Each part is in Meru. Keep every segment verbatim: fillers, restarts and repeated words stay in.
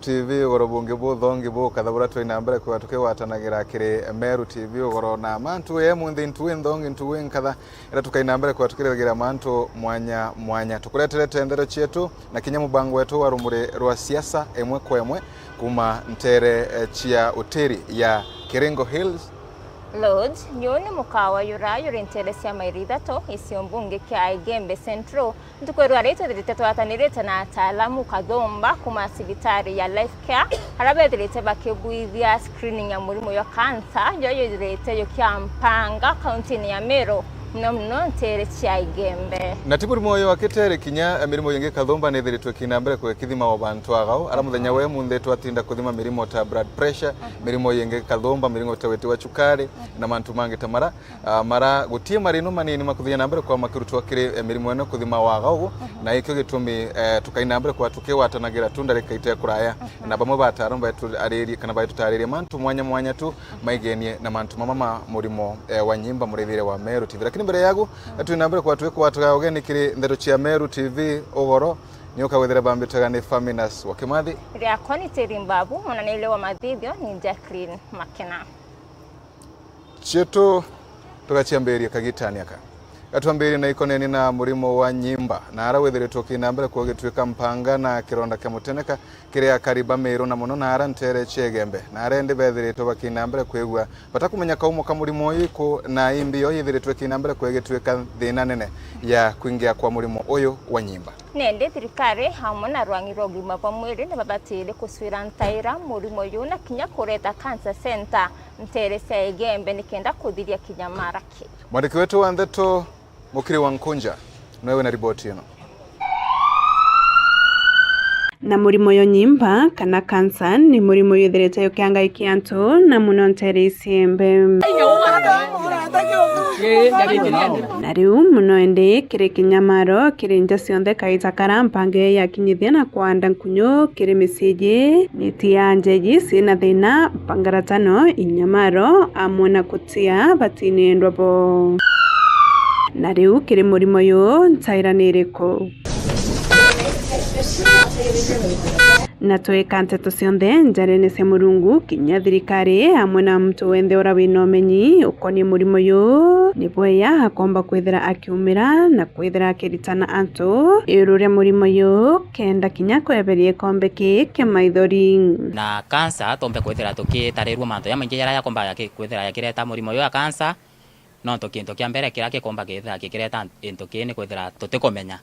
T V, ugoro bungi buthongi bukatha buria twaina mbere kwithirwa tukigwatanagira kiri Meru T V ugoro na mantu ye munthi ntu inthongi ntu inkatha iria tukaina mbere kwithirwa tukiriragira mantu mwanya mwanya. Tukureterete ndeto cietu na kinya mubango wetu wa rumuri rwa siasa imwe kwa imwe kuma ntere, eh, cia utiri ya Kiringo Hills Lodge. Yu ni mukawa jura juri ntere cia mairi ithatu, gicigo mbunge kia Igembe Central. Ntuku ya rua ri twithirite twatanirite na ataalamu kathumba kuma cibitari ya Life Care, aria bethirite bakibwithia screening ya murimo jwa cancer, jo yithirite jukiampanga kauntini ya Meru, muno muno ntere cia Igembe. Na ti murimo uyu wa kitere, kinya mirimo yingi kathumba nithiritwe ikiina mbere kwikithima o bantu agau, aria muthenya we munthi twatinda kuthima mirimo ta blood pressure, mirimo yingi kathumba, mirimo ta witi wa cukari, na mantu mangi ta mara. Ah, mara gutie marino manini makuthia na mbere kwa makirutwa kiri, eh, mirimo ino kuthima waga ugu, na ikio gitumi, eh, tukaina mbere kwa tukigwatanagira tu ndarika ite kuraya na bamwe ba ataaramu baitutaririe kana baitutaririe mantu mwanya mwanya tu maigenie na mantu mama ma murimo, eh, wa nyimba murithire wa Meru T V. Lakini mbere yagu, eh, twina mbere kwa twikwatura ugeni kiri ndeto cia Meru T V ugoro, ni ukagwethera bambitaga ni Faminas wa Kimathi. Riakwa ni Teri Mbabu, mwananile wa mathithio ni Jacqueline Makena. Cietu tugaciambiria kagitani aka. Gatwambirie na ikoneni na murimo wa nyimba, na ara withiritwe ukina mbere kugituika mpanga na kironda kia muteneka kiri akari ba Meru na muno na ara ntere cia Igembe, na ara indi bethiritwe bakina mbere kwigua batakumenya kaumo ka murimo uyu iku na imbi yo yithiritwe ikina mbere kwigituika thina nene ya kwingia kwa murimo uyu wa nyimba. Nende thirikari amwe na rwang'i rwa ugima bwa mwiri ni babatire kucwira ntaira murimo uyu na kinya kureta cancer center ntere cia Igembe nikenda kuthiria kinyamara kiu. Mwandiki wetu wa ndeto, Mukiri wa Nkunja, niwe wina riboti ino. Na murimo yo nyimba kana cancer ni murimo yithirite yukiangaikia antu na muno ntere iciembe. Na riu muno indi kiri kinyamaro kiri nja cionthe kaita kara mpango iyo yakinyithia na kwanda nkunyu kiri miciji, miti ya njeji cina thina, mpangaratano, inyamaro, amwe na kutia batini endwa bo. Na riu kiri murimo uyu, ntaira ni iriku? Na twika nteto cionthe njarene cia Murungu, kinya thirikari amwe na muntu wenthe ura wina umenyi ukonie murimo uyu, ni bweya akomba kwithira akiumira na kwithira akiritana antu iguru ria murimo uyu, kenda kinya kweberia ikombe kii kia maithori. Na cancer, tumbe kwithira tukitarirua mantu jamaingi jaria jakombaga ki-, kwithira jakireta murimo uyu wa cancer, nontu kintu kia mbere kiria kikomba kithira kikireta into kii ni kwithira tutikumenya.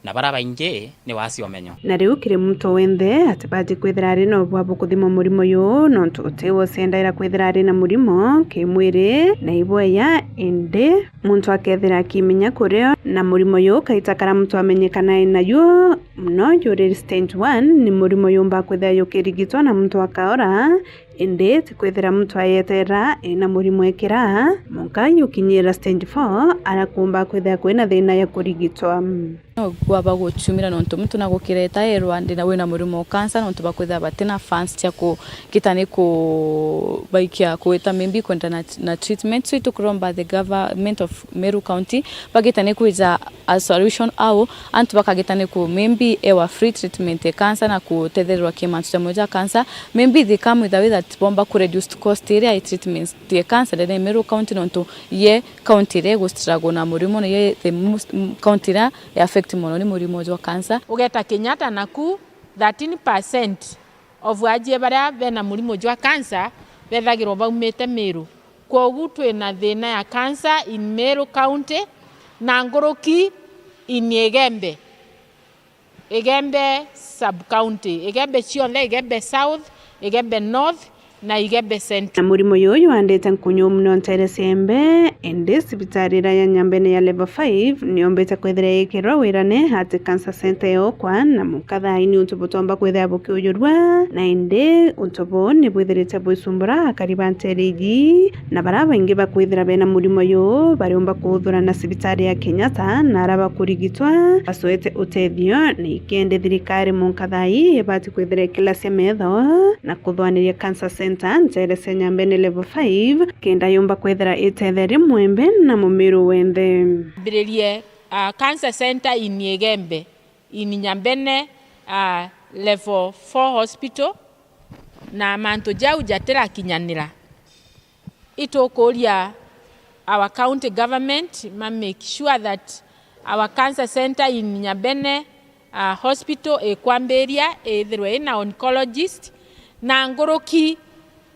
Na baria baingi ni wasi umenyo. Na riu kiri muntu wenthe atibati kwithira ari na ubwa bukuthima murimo uyu, nontu uti wose endaira kwithira ari na murimo kimwiri na ibweya, indi muntu akethira akimenya kurio na murimo uyu kaita kara muntu amenyekana ena juo muno juri stage one, ni murimo yumba kwithira yukirigitwa na muntu akaora, indi ti kwithira muntu ayetera ena murimo ekira, munka yukinyira stage four, ara kumba kwithira kwina thina ya kurigitwa. No kwaba gucumira nontu muntu na gukireta erwa ndina wina murimo wa cancer, nontu bakwithira batina funds cia kugita ni kubaikia kuita maybe kwenda na, na treatment. So itukuromba the government of Meru County bagita ni kwija a solution au antu bakagita ni ku maybe ewa free treatment ya cancer na kutethererwa ki mantu jamwe ja cancer. Maybe they come with a way that bomba ku reduce cost iria i treatment ya cancer ndene Meru County, nontu ye county iria igu struggle na murimo, na ye the most, m-, county iria i affect mono ni murimo jwa cancer. Ugeta Kenyatta naku, thirteen percent of ajie baria bena murimo jwa cancer bethagirwa baumite Meru. Kwogu twina thina ya cancer in Meru County na nguruki in Igembe, Igembe sub county, Igembe cionthe, Igembe South, Igembe North na Igembe Central. Na murimo uyu wandite nkunyu muno ntere cia Igembe, indi cibitari iria ya Nyambene ya level five niombite kwithira ikirwa wirane ati cancer center yokwa na mukatha ini untu butomba kwithira bukiujurua, na indi untu buu ni bwithirite bwisumbura akari ba ntere iji, na baria baingi bakwithira bena murimo uyu bariumba kuuthura na cibitari ya Kenyatta na aria bakurigitwa bacoete utethio. Ni kende thirikari munka thaa ii ibati kwithira ikilacia metho na kuthwaniria cancer center ntere cia Nyambene level five, kenda yumba kwithira itetheria mwembe na mumiru wenthe. Ambiririe, ah, cancer center in Igembe, in Nyambene, ah, Level four hospital, na mantu jau jatirakinyanira. Itukuria our county government ma make sure that our cancer center in Nyambene, uh, hospital ikwambiria ithirwe ina oncologist, na nguruki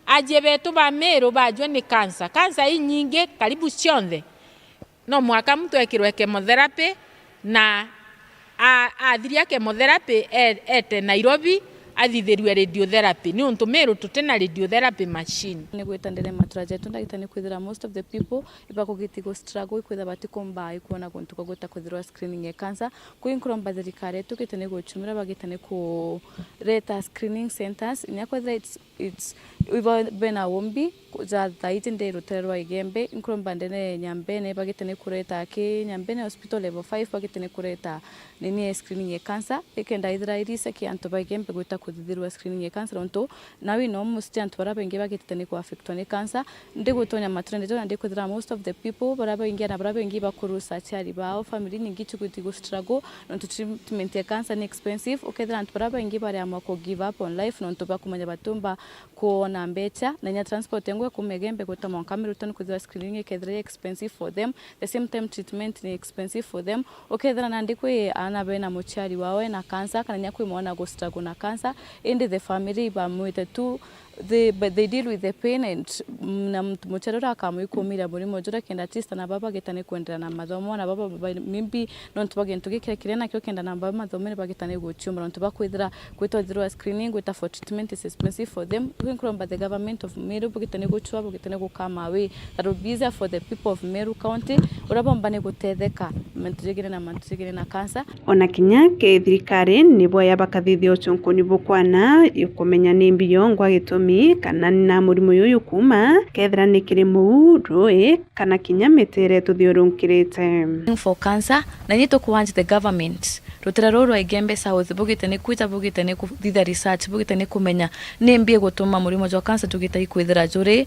ajie betu ba Meru bajue ni cancer. Cancer inyingi karibu cionthe no mwaka muntu ekirwe chemotherapy, na a-, athiria chemotherapy e-, ete Nairobi athithirue radiotherapy, niuntu Meru tutina radiotherapy machine. Ni gwita ndene matura jetu ndagita ni kwithira most of the people ibakugiti gu struggle ikwitha batikumba ikwona guntu kwa gwita kwithirwa screening ya cancer. Kwi nkuromba thirikari yetu gite ni guchumira bagite ni kureta screening centers, inya kwithira it's, it's, ibo bena umbi ku-, ja thaiji ndi rutere rwa Igembe, nkuromba ndene Nyambene bagite ni kureta ki Nyambene Hospital Level five bagite ni kureta nini ya screening ya cancer, ikenda ithira irise ki antu ba Igembe gwita kuthithirwa screening ya cancer, nontu nawe no musti antu baria baingi bagitite ni kuaffectwa ni cancer. Ndi gutonya maturene jona ndi kwithira most of the people baria baingi na baria baingi bakuru sa aciari bao, family nyingi chigwiti gu struggle, nontu treatment ya cancer ni expensive. Ukethira antu baria baingi bariamwa ku give up on life nontu bakumenya batiumba kuona mbecha, na inya transport yengwe kuma Igembe gwita mwanka Miruton kwithirwa screening ikethira i expensive for them, the same time treatment ni expensive for them. Ukethira nandi kwi aana bena muciari wao ena cancer, kana inya kwi mwana gu struggle na cancer, indi the family bamwite tu, they, but they deal with the pain and, mm, na muntu muciari uria akamwikumira murimo juria kenda at least ana baba bagita ni kuendelea na mathomo, na baba ba-, maybe nontu bwa gintu giki kiria nakio kenda na baba mathomere bagita ni guciumba, nontu bakwithira gwita through a screening, gwita for treatment is expensive for them. Kwi nkuromba the government of Meru bugite ni guchwa, bugite ni gukama away that will be easier for the people of Meru County, uria bomba ni gutetheka mantu jegire na mantu jegire na cancer. Ona kinya ke thirikari ni boya bakathithia ucunkuni bukwana kumenya ni mbi yongwa gitumi kana ni na murimo yuyu kuma, kethira ni kiri muu, rui, kana kinya miti iria ituthiurunkirite. For cancer, na ni tuku urge the government, rutere ruru rwa Igembe South, bugite ni kwija, bugite ni kuthithia research, bugite ni kumenya ni mbi igutuma murimo jwa cancer jugite ikwithira juri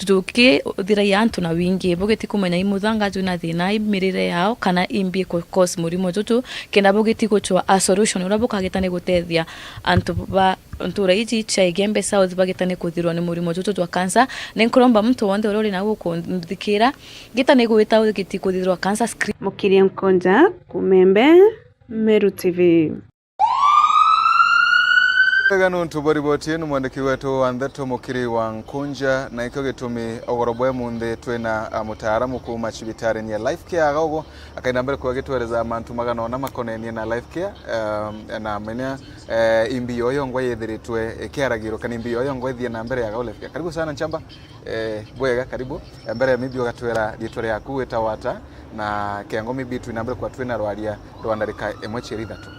jukithiragia antu na wingi, bugiti kumenya i muthanga jwina thina i mirire yao, kana i mbi iku cause murimo juju, kenda bugiti guchwa a solution uria bukagita ni gutethia antu ba ntura iji cia Igembe South bagita ni kuthirwa ni murimo juju jwa cancer. Ni nkuromba muntu wonthe uria uri na gukunthikira, gita ni gwita ugiti kuthirwa cancer screen. Mukiria Nkonja, Kumembe, Meru T V. Wega nuntu bwa riboti ino, mwandiki wetu wa ndeto Mukiri wa Nkunja, na ikio gitumi ugoro bwa munthi twina, a, mutaaramu kuuma cibitarini ya Life Care aga ugu, akainda mbere kwa gitwereza mantu magana ona makonenie na Life Care, em, na menya, eh, imbi yoyo ngwa yithiritwe ikiaragirwo, kana imbi yoyo ngwa ithie na mbere ya gau Life Care. Karibu sana Nchamba. Eh, bwega, karibu. Eh, mbere maybe ugatwira riitwa riaku, witagwa ata, na kengo maybe twina mbere kwa twina rwaria rwa ndarika imwe ciiri ithatu.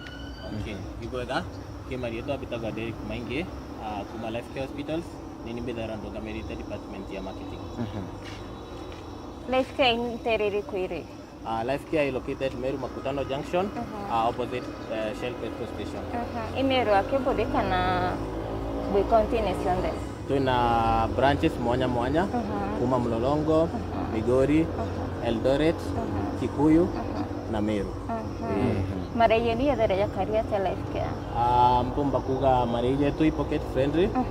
Okay, ibwega. Kimarietwa mbitagwa Derek Maingi, ah, kuma Life Care Hospitals. Nini mbithaira ndungamirite department ya marketing. Mhm. Life Care ni ntere iriku iri? Ah, Life Care is located Meru Makutano Junction, mhm, ah, opposite, eh, Shell petrol station. Mhm. I Meru aki buri kana bwi county-ini cionthe? Twina branches mwanya mwanya, mhm, kuma Mlolongo, mhm, Migori, mhm, Eldoret, mhm, Kikuyu, mhm, na Meru. Mhm. Ii. Marai yenu yethera jakari atia Life Care? Ah, mpumba kuga marai jetu i pocket friendly. Mhm.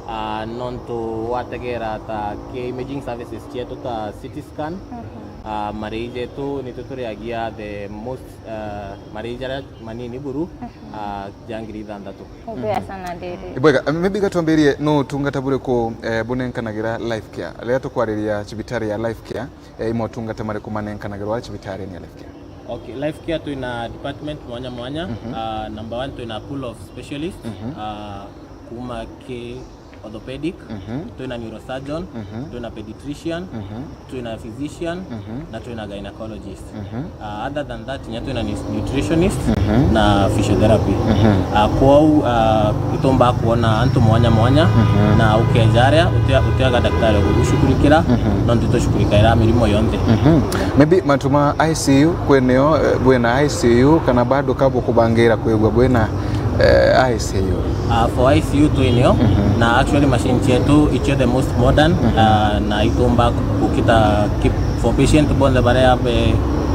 Ah, nontu wategera ta ki imaging services cietu ta C T scan, mhm, ah, marai jetu nitwe turiagia the most, ah, marai jaria manini buru, mhm, ah, ja ngiri ithanthatu. Ubea sana ndiri. Ibwega, maybe gatwambirie, no utungata buriku, eh, bunenkanagira Life Care? Riria tukwariria cibitari ya Life Care, eh, i motungata mariku manenkanagirwa cibitarini ya Life Care? Okay, Life Care twina department mwanya mwanya. Mhm. Ah, number one twina pool of specialists, mhm, ah, kuma ki orthopedic, mhm, twina neurosurgeon, mhm, twina pediatrician, mhm, twina physician, mhm, na twina gynecologist. Mhm. Ah, other than that, nya twina nus-, nutritionist, mhm, na physiotherapy. Mhm. Ah, kwou, ah, itumba kwona antu mwanya mwanya, mhm, na ukeja aria utia-, utiaga daktari wa gugushughulikira, mhm, nontu tushughulikaira mirimo yonthe. Mhm. Maybe mantu ma I C U, kwinio, eh, bwina I C U kana bado kabukubangira kwigua bwina, eh, I C U? Ah, for I C U twinio, mhm, na actually machine cietu icio the most modern, mhm, ah, na itumba gukita ki-, for patient bonthe baria be-,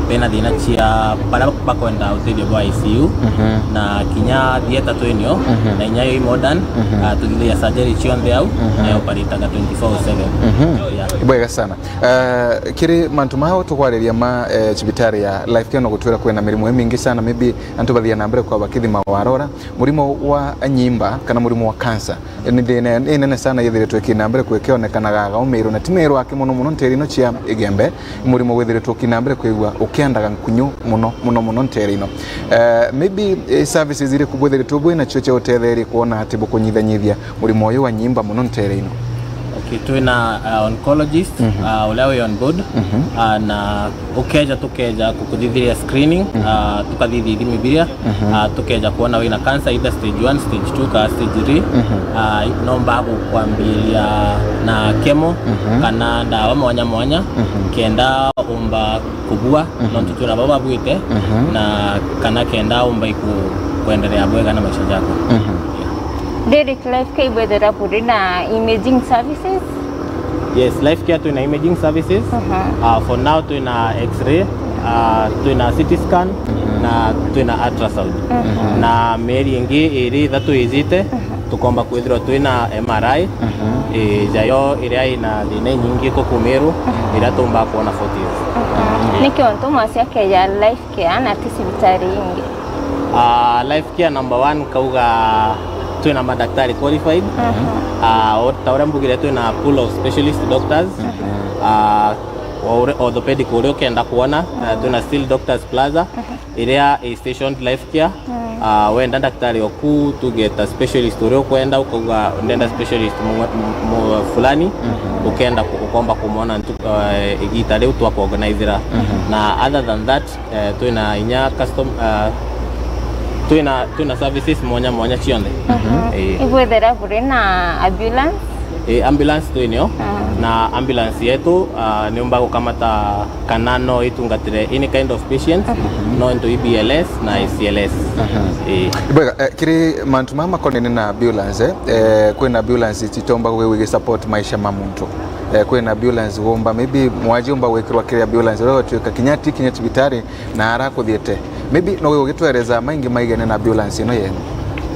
bena thina cia bara bakwenda utethio bwa I C U, Mhm. na kinya theater twinio, Mhm. na inya yo i modern, Mhm. ah, tuthithagia surgery cionthe au, Mhm. na operataga twenty-four seven. Mhm. Yeah. Bwega sana. Eh, kiri mantu mao tukwariria ma, eh, cibitari ya Life Care no gutwira kwina mirimu imingi sana, maybe antu bathia na mbere kwa bakithima warora. Murimo wa nyimba kana murimo wa cancer ni thina inene sana yithiritwe ikina mbere kwikionekanaga aga Meru, na ti Meru aki, muno muno nteere ino cia Igembe. Murimo withiritwe ukina mbere kwigua ukiandaga nkunyu muno, muno muno nteere ino. Eh, maybe, eh, services iriku bwithiritwe bwina cio cia utetheria kwona ati bukunyithanyithia murimo uyu wa nyimba muno nteere ino? Okay, twina, uh, oncologist, Mhm. uh, uria wi on board, Mhm. uh, na ukeja tukeja kukuthithiria screening, Mhm. uh, tukathithia ithimi biria, Mhm. uh, tukeja kuona wina cancer either stage one, stage two, kana stage three. Mhm. Uh, nomba gukwambiria na chemo Mhm. kana ndawa mwanya mwanya, Mhm. kenda umba kubua, Mhm. nontu twina baba babuite, Mhm. na kana kenda umba iku-, kuendelea bwega na maisha jako. Mhm. Yeah. Derek, Life Care ibwethera buri na imaging services? Yes, Life Care twina imaging services. Aha. Uh, for now twina X-ray, uh, twina C T scan, Mhm. na twina ultrasound. Mhm. Na mieri ingi iri ithatu ijite, Aha. tukomba kwithirwa twina M R I, Mhm. eh, jayo iria ina thina inyingi kuku Meru, Mhm. iria tumba kuona forties. Aha. Niki untu mwacia keja Life Care na ti cibitari ingi? Ah, Life Care number one, kauga twina madaktari qualified. Mhm. Ah, o-, ta uria mbugire, twina pool of specialist doctors. Mhm. Ah, o-, orthopedic uria ukenda kuona, ah, twina Steel Doctors Plaza, Mhm. iria i stationed Life Care. Mhm. Ah, wenda daktari oku, tuge ta specialist uria ukwenda, ukauga ndenda specialist mu-, mu-, mu-, fulani, Mhm. ukenda ku-, ukomba kumwona ntu-, eh, igita riu twakuorganizera. Mhm. Na other than that, eh, twina inya custom-, eh, twina, twina services mwanya mwanya cionthe. Mhm. Eh. Ibwethera buri na ambulance? Eh, ambulance twinio. Mhm. Na ambulance yetu, ah, niumba gukamata kana no itungatire any kind of patient, Mhm. no into i B L S na I C L S. Mhm. Eh. Bwega, eh, kiri mantu mama makonene na ambulance, eh, kwina ambulance citomba gwi-, gwi support maisha ma muntu. Eh, kwina ambulance womba, maybe mwaji umba gwikirwa kiri ambulance, uria gwatuika kinya ti kinya cibitari na arakuthiete. Maybe no ugitwereza maingi maigene na ambulance ino yenu?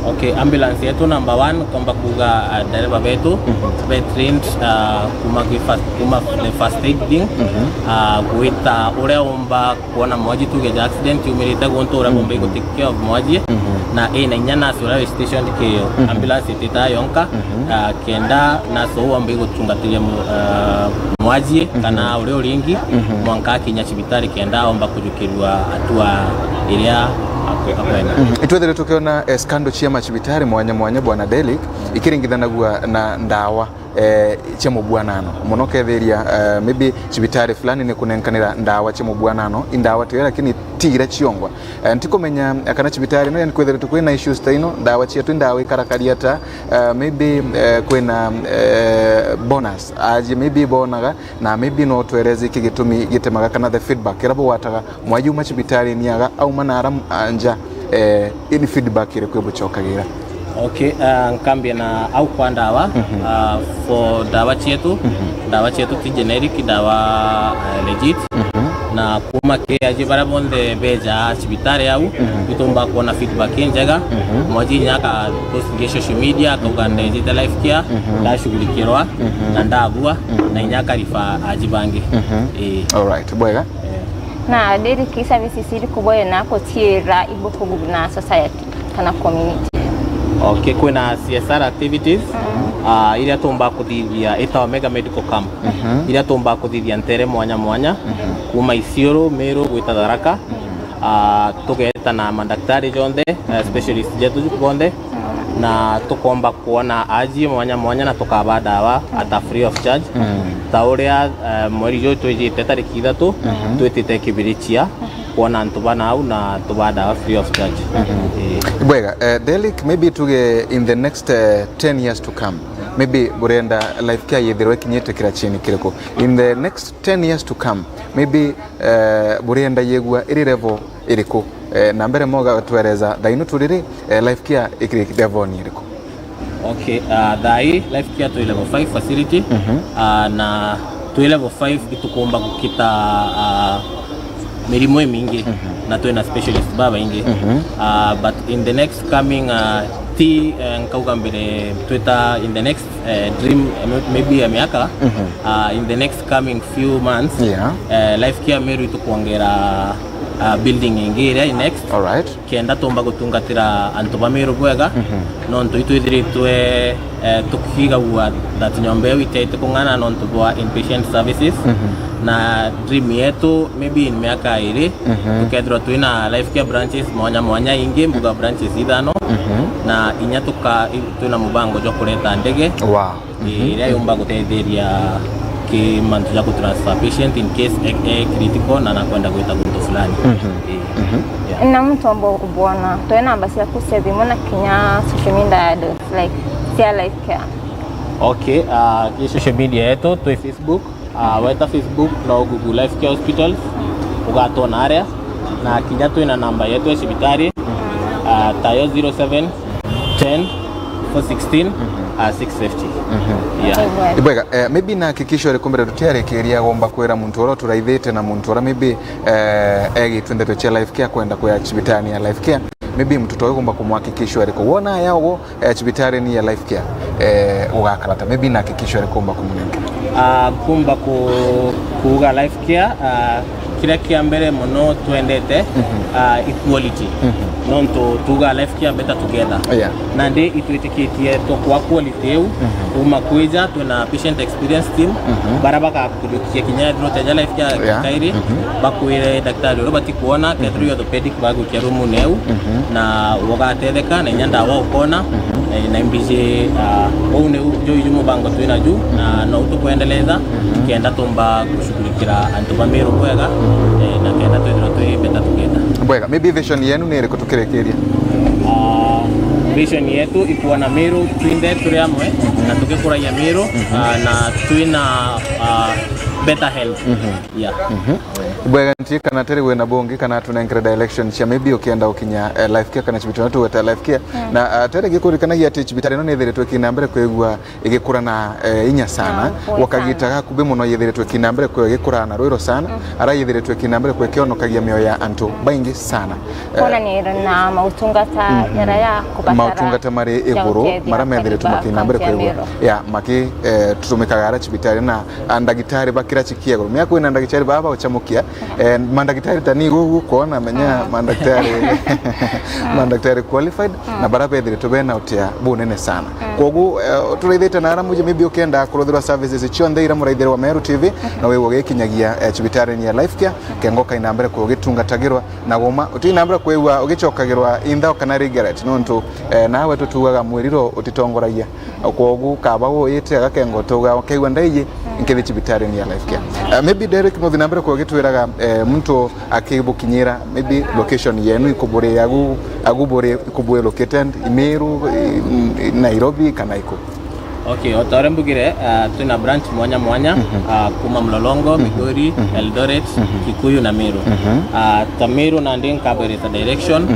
Okay, ambulance yetu number one, komba kuga, uh, dereva betu, Mhm. be trained, uh, kuma ki first, kuma the first aid thing, Mhm. uh, gwita uria umba kuona mwaji tuge ja accident yumirite guntu uria Mhm. bomba igu take care of mwaji, Mhm. na ina inya nurse uria wi stationed kio. Mhm. Ambulance ititaga yonka, Mhm. ah, kenda nurse uu omba igutungatiria mu-, ah, mwaji Mhm. kana uria uringi, Mhm. mwanka akinya cibitari kenda omba kujukirua hatua iria akwe-, akwenda. Mhm. Itwethire tukiona, eh, scandal cia macibitari mwanya mwanya, Bwana Derrick, ikiringithanagua na ndawa, eh, cia mubwanano. Muno ukethiria, eh, maybe cibitari fulani ni kunenkanira ndawa cia mubwanano, i ndawa tio, lakini ti iria ciongwa. Eh, ntikumenya, eh, kana cibitari ino, yani, kwithiritwe kwina issues ta ino, ndawa cietu i ndawa ikarakari ata, eh, maybe, eh, kwina, eh, bonus, aji maybe bonaga, na maybe no utwereze iki gitumi gitemaga kana the feedback iria bugwataga mwayuma cibitari-ini aga auma na ara, ah, nja, eh, ini feedback iriku ibucokagira? Okay, ah, nkambia na au kwa ndawa, Mhm. ah, for ndawa cietu, Mhm. ndawa cietu ti generic, ndawa, ah, legit. Mhm. Na kuma ki aji baria bonthe beja cibitari au, Mhm. itumba kuona feedback injega. Mhm. Mwaji inya aka post ngi social media, akauga ndejite Life Care, Mhm. ndashughulikirwa, Mhm. na ndabua, Mhm. na inya akarifa aji bangi. Mhm. Ii. Alright, bwega. Eh. Na Derrick, services iriku bwena kuciira ibukuguna society kana community? Okay, kwina C S R activities, Mhm. ah, iria tumba kuthithia itawa mega medical camp, Mhm. iria tumba kuthithia ntere mwanya mwanya, Mhm. kuma Isiolo, Meru, gwita Tharaka. Mhm. Ah, tugeta na madaktari jonthe, eh, specialist jetu bonthe, na tukomba kuona aji mwanya mwanya na tukaba ndawa at a free of charge. Mm. Ta uria, eh, mweri juju twijite tariki ithatu, Mhm. twitite Kibirichia kuona antu bana au na tuba ndawa free of charge. Mhm. Eh. Bwega, eh, Derrick, maybe tuge in the next, eh, ten years to come, maybe burenda Life Care yithirwe ikinyite kirachini kiriku? In the next ten years to come, maybe, eh, burenda yegua iri level iriku? Eh, na mbere moga twereza thaino turiri, eh, Life Care ikiri level ni iriku? Okay, ah, thaa ii Life Care twi level five facility, Mhm. ah, na twi level five itukumba gukita, ah, mirimo imingi, na twina specialist babaingi. Ah, but in the next coming, ah, ti, eh, nkauga mbere twita in the next, eh, dream, eh, maybe ya miaka, ah, in the next coming few months, Yeah. eh, Life Care Meru itukwongera, ah, building ingi iria i next, All right. kenda tumba gutungatira antu ba Meru bwega, nontu itwithiritwe, eh, tukigagua that nyomba iu itiaite kung'ana nontu bwa inpatient services, na dream yetu maybe in miaka iri, tukethirwa twina Life Care branches mwanya mwanya ingi, mbuga branches ithano, na inya tuka-, i-, twina mubango jwa kureta ndege. Wow. Iria yumba gutetheria ki mantu ja kutransfer patient in case e, e critical na nakwenda gwita guntu fulani. Ii. Yeah. Na muntu omba ubwona, twe namba ciaku cia thimu na kinya social media handles, like, cia Life Care. Okay, ah, ki social media yetu twi Facebook, ah, weta Facebook no Google Life Care Hospitals, ugatwona aria, na kinya twina namba yetu ya cibitari, ah, tayo zero seven ten four sixteen, ah, six fifty. Yeah. Ibwega, eh, maybe na hakikisho iriku mbere tutiarikiria gomba kwira muntu uria uturaithite na muntu uria maybe, eh, egitwe ndeto cia Life Care kwenda kuya cibitari ya Life Care, maybe muntu toyo gomba kumwakikisho iriku wona aya ugo, eh, cibitari ni ya Life Care, eh, ugakara ata? Maybe na hakikisho iriku gomba kumunenkera? Ah, kumba ku-, kuuga Life Care, ah, kiria kia mbere mono twendete, ah, equality. Nontu tuuga Life Care better together. Yeah. Nandi itwitikitie twakwa quality iu, kuma kwija twina patient experience team, bara bakakuriukia kinya through teja Life Care Yeah. kairi, bakwire daktari uria batikwona, kethirwa orthopedic bagwikia room-ini iu, na ugatetheka, na inya ndawa ukona, eh, na imbiji, ah, uu ni ju iju mubango twina ju, na no tukwendeleza, kenda tumba gushughulikira antu ba Meru bwega, eh, na kenda twithirwa twi better together. Bwega, maybe vision yenu ni iriku tukirikiria? Ah, vision yetu ikuona Meru twinthe turi amwe, na tukikuragia Meru, ah, na twina, ah, better health. Yeah. Bwega, nti kana teri wina bungi kana tunenkere direction cia maybe ukienda ukinya, eh, Life Care kana cibitari tugweta Life Care. Na, ah, teri gikurikanagia ati cibitari ino ni ithiritwe ikina mbere kwigua igikura na, eh, inya sana. Ah, gwa sana. Kagita gakubi mono yithiritwe ikina mbere kwigua igikura na rwiro sana. Ara yithiritwe ikina mbere kwigua ikionokagia mioyo ya antu baingi sana. Eh, kwona ni na mautungata jaria ya kubatara, mautungata mari iguru, maria methiritwe makina mbere kwigua. Ya, maki, eh, tutumikaga ara cibitari na a ndagitari ba kirachi kia iguru. Mea kwina ndagitari baba uchamukia, eh, mandagitari ta ni gugu kwona menya mandagitari, mandagitari qualified, na bara bethiritwe bena utia bunene sana. Kogu, eh, turaithite na ara muji maybe ukenda kuruthirwa services cionthe ira muraithirwa Meru T V, na wewe ugikinyagia, eh, cibitari ni ya Life Care, kengo kaina mbere kugitungatagirwa na goma, utina mbere kwigua ugichokagirwa intha kana regret, nontu, eh, nawe tutugaga mwiriro utitongoragia. Kwogu kaba uyite agakengo tuga ukeigua ndaiji, nkithi cibitari ni ya Life Care. Eh, maybe Derek, no thina mbere kugitwiraga, eh, muntu akibukinyira, maybe location yenu ikuburi agu, agu buri ikuburi located, Meru, i-, i-, Nairobi kana iku? Okay, o ta uria mbugire, ah, twina branch mwanya mwanya, ah, kuma Mlolongo, Migori, Eldoret, Kikuyu na Meru. Ah, ta Meru nandi nkabwereta direction,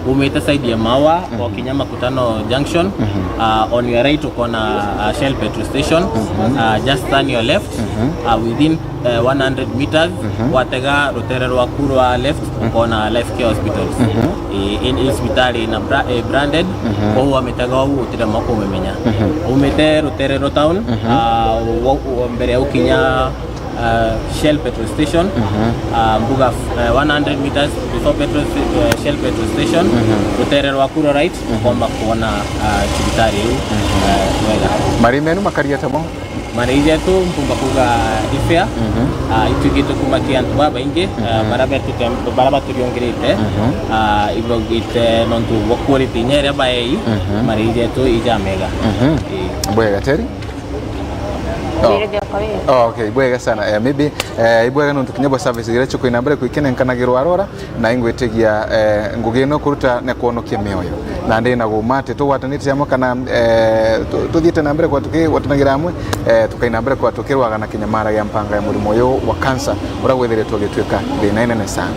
umite side ya Maua, o kinya Makutano Junction, ah, on your right ukona, ah, Shell petrol station, ah, just turn your left, ah, within, eh, one hundred meters, watega rutere rwaku rwa left, ukona Life Care Hospitals. Eh, in, in cibitari ina bra-, eh, branded, kwou wamitega uu utire mwa kumimenya. Umite rutere rwa town, ah, wa, wa mbere ya ukinya, ah, Shell petrol station, ah, mbuga, eh, one hundred meters before petrol sta-, eh, Shell petrol station, rutere rwaku rwa right, ukomba kuona, ah, cibitari iu, eh, wega. Mari menu makari ata mo? Mari jetu mpumba kuga ifea, ah, itwigite kuma ki antu babaingi, ah, bara betu tem-, bara baturiongirite, ah, ibaugite nontu bwa quality inya iria baei, mari jetu ijamega. Ii. Bwega, Teri? Oh. Mbirithia kwa wii. Oh, okay, bwega sana. Eh, maybe, eh, ibwega nontu kinya bwa service iria chuko ina mbere kwikenenkanagirwa arora, na ingwitigia, eh, ngugi ino kuruta na kwonokia mioyo. Na ndi na guma ati tugwatanite amwe kana, eh, tu-, tuthiite na mbere kwa tukigwatanagira amwe, eh, tukaina mbere kwa tukirwaga na kinyamara gia mpanga ya murimo uyu wa cancer, uria gwithiritwe ugituika thina inene sana.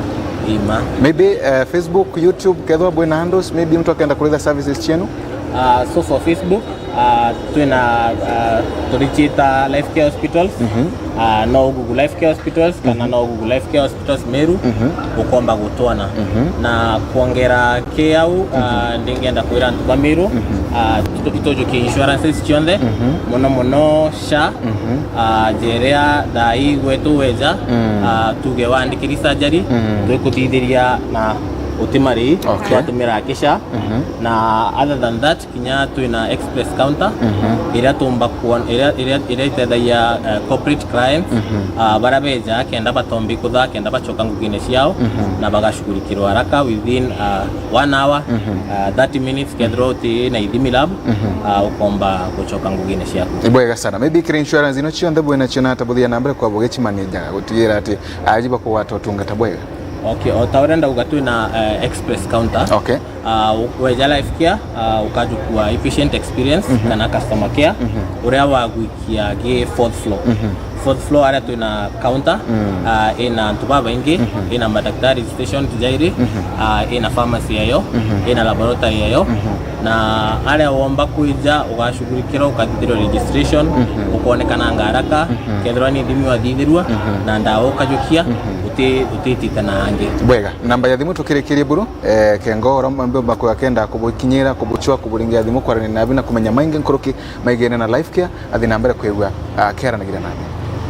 Ima. Maybe, eh, Facebook, YouTube, kethwa bwina handles, maybe mtu akenda kuritha services cienu? Ah, so for Facebook, ah, twina, ah, turiciita Life Care Hospitals. Mhm. Ah, no Google Life Care Hospitals, kana Mhm. no Google Life Care Hospitals Meru, Mhm. ukomba gutwona. Mhm. Na kwongera ki au, ah, Mhm. ndingenda kwira antu ba Meru, Mhm. ah, itu-, itujukie insurances cionthe, Mhm. muno muno SHA, Mhm. ah, jeria thai gwetu weja, Mm. ah, tuge wandikiri surgery, Mm. twikuthithiria na uti marei, Okay. twatumira ki SHA. Mhm. Na other than that, kinya twina express counter, Mhm. iria tumba kuon-, iria, iria, iria itethagia, eh, corporate clients, Mhm. ah, baria beja kenda batombi kuthaa, kenda bacoka ngugine ciao, Mhm. na bagashughulikirwa haraka within, ah, one hour, Mhm. ah, thirty minutes, kethirwa uti na ithimi lab, Mhm. ah, ukomba gucoka ngugine ciaku. Ibwega sana. Maybe kiri insurance ino cionthe bwina cio na ata buthia na mbere kwa bugichimanija gutigira ati aji bakugwata utungata bwega? Okay, o ta uria ndauga twina, eh, express counter. Okay. Ah, u-, weja Life Care, ah, ukajukua e-patient experience Mhm. kana customer care, Mhm. uria wagwikia gi fourth floor. Mhm. Fourth floor aria twina counter, Mm. ah, ina antu babaingi, Mhm. ina madaktari station jairi, Mhm. ah, ina pharmacy yayo, Mhm. ina laboratory yayo, Mhm. na aria womba kwija ugashughulikirwa, ukathithirwa registration, Mhm. ukonekananga haraka, Mhm. kethirwa ni ithimi wathithirua, Mhm. na ndawa ukajukia, Mhm. uti-, utitite na angi. Bwega, namba ya thimu tukirikirie buru, eh, kengo ora mambe bakwa kenda kubukinyira, kubuchwa, kuburingia thimu, kwarania nabi na kumenya maingi nkuruki maigene na Life Care, athi na mbere kwigua, ah, akiaranagira nabi.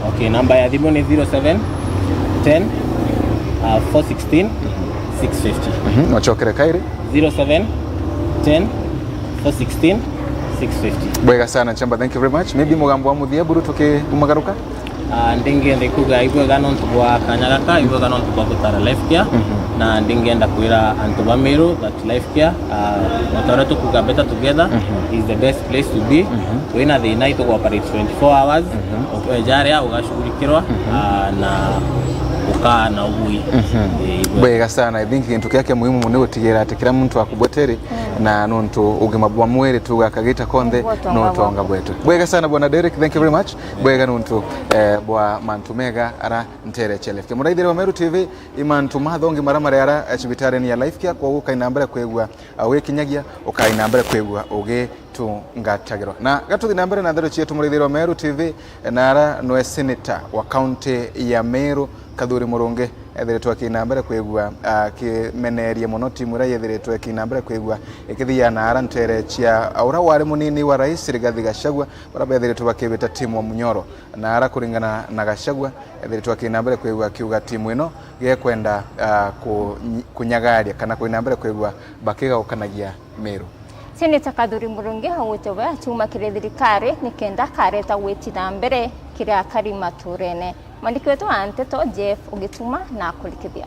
Okay, namba ya thimu ni zero seven ten, ah, four sixteen, six fifty. Mhm, no chokere kairi. Zero seven ten, four sixteen, six fifty. Bwega sana, Chamba, thank you very much. Maybe mugambo wa muthia buru tukimagaruka? Ah, ndingenda kuga ibwega nontu bwa kanya gaka, ibwega nontu bwa gutara Life Care, Mhm. na ndingenda kwira antu ba Meru that Life Care, ah, o ta uria tukuga better together, Mhm. is the best place to be. Mhm. Wina thina, itugu operate twenty-four hours, Mhm. ukweja aria ugashughulikirwa, Mhm. ah, na ukaa na ugui. Mhm. Eh, ibwega. Bwega sana. I think gintu kiria kia muhimu muno ni gutigira ati kira muntu akubweteri, Mm. na nontu ugima bwa mwiri tuga kagita konthe Niguo utonga no utonga bwaku. Bwetu. Bwega sana, Bwana Derek, thank you very much. Bwega nontu, eh, bwa mantu mega ara ntere cia Life Care. Muraithire wa Meru T V, i mantu mathongi mara mari ara, eh, cibitarini ya Life Care, kwa ukaina mbere kwigua, ah, wikinyagia, ukaina mbere kwigua ugitungatagirwa. Na gatuthi na mbere na ndeto cietu, muraithire wa Meru T V, eh, na ara nwe senator wa kaunti ya Meru, Kathuri Murungi, ethiritwe akina mbere kwigua akimeneria muno timu iria yethiritwe ikina mbere kwigua ikithia na ara ntere cia ura wari munini wa rais Rigathi Gachagua, bara bethiritwe bakibita timu wa Munyoro. Na ara kuringana na Gachagua, ethiritwe akina mbere kwigua akiuga timu ino gekwenda, ah, kunyi-, kunyagaria kana kuina mbere kwigua bakigaukanagia Meru. Seneta Kathuri Murungi augite we achuma kiri thirikari nikenda akareta gwiti na mbere kiri akari maturene. Mwandiki wetu wa nteto Jeff Ugituma na akurikithia.